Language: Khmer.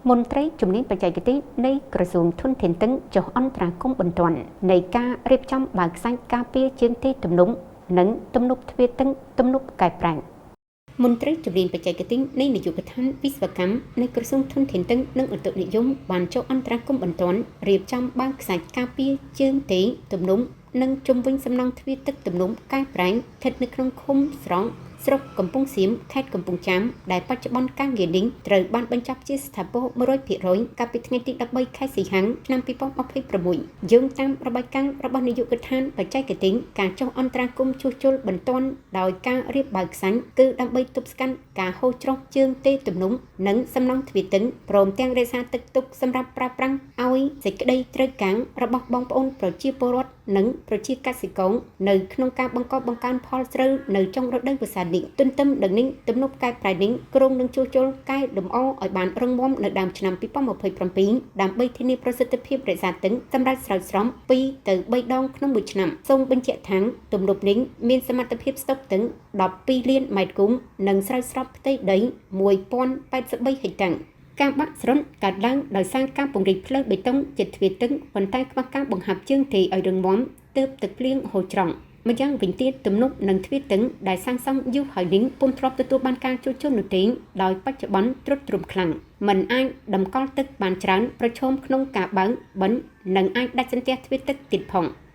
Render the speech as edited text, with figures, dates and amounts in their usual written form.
មន្ត្រីជំនាញបច្ចេកទេសនៃក្រសួងធនធានទឹកចុះអន្តរាគមន៍បន្ទាន់នៃការរៀបចំបើកខ្សាច់ការពារជើងទេទំនប់និងទំនប់ទ្វារទឹកទំនប់កែប្រែ។ មន្ត្រីជំនាញបច្ចេកទេសនៃនាយកដ្ឋានវិស្វកម្មនៃក្រសួងធនធានទឹកនិងឧតុនិយមបានចុះអន្តរាគមន៍បន្ទាន់រៀបចំបើកខ្សាច់ការពារជើងទេទំនប់និងជុំវិញសំណង់ទ្វារទឹកទំនប់កែប្រែស្ថិតនៅក្នុងឃុំស្រង់ ស្រុកកំពង់សៀម ខេត្តកំពង់ចាម ដែលបច្ចុប្បន្នការងារនេះត្រូវបានបញ្ចប់ជាស្ថាពរ 100% កាលពីថ្ងៃទី 13 ខែសីហា ឆ្នាំ 2026។ យោងតាមរបាយការណ៍របស់នាយកដ្ឋានបច្ចេកទេស ការចុះអន្តរាគមន៍ជួសជុលបន្ទាន់ដោយការរៀបបើកខ្សាច់ គឺដើម្បីទប់ស្កាត់ការហូរច្រោះជើងទេទំនប់និងសំណង់ទ្វារទឹក ព្រមទាំងរក្សាទឹកទុកសម្រាប់ប្រើប្រាស់ឲ្យសេចក្តីត្រូវការរបស់បងប្អូនប្រជាពលរដ្ឋនិងប្រជាកសិករនៅក្នុងការបង្កបង្កើនផលស្រូវនៅចុងរដូវវស្សានេះ។ ទន្ទឹមនឹងនេះ ទំនប់កែប្រែនេះគ្រោងនឹងជួសជុលកែលម្អឲ្យបានរឹងមាំនៅដើមឆ្នាំ 2027 ដើម្បីធានាប្រសិទ្ធភាពរក្សាទឹកសម្រាប់ស្រោចស្រព 2 ទៅ 3 ដងក្នុងមួយឆ្នាំ។ សូមបញ្ជាក់ថា ទំនប់នេះមានសមត្ថភាពស្តុកទឹក 12 លានម៉ែត្រគូប និងស្រោចស្រពផ្ទៃដី 1083 ហិកតា។ ការបាក់ស្រុតកើតឡើងដោយសារការពង្រីកផ្លូវបេតុងជិតទ្វារទឹក ប៉ុន្តែខ្វះការបង្ហាប់ជើងទេឲ្យរឹងមាំ ទើបទឹកភ្លៀងហូរច្រង់។ ម្យ៉ាងវិញទៀត ទំនប់និងទ្វារទឹកដែលសាងសង់យូរហើយនេះពុំធ្លាប់ទទួលបានការជួសជុលនោះទេ ដោយបច្ចុប្បន្នទ្រុឌទ្រោមខ្លាំង មិនអាចតម្កល់ទឹកបានច្រើន ប្រឈមក្នុងការបើកបិណ្ឌ និងអាចដាច់សន្ទះទ្វារទឹកទៀតផង។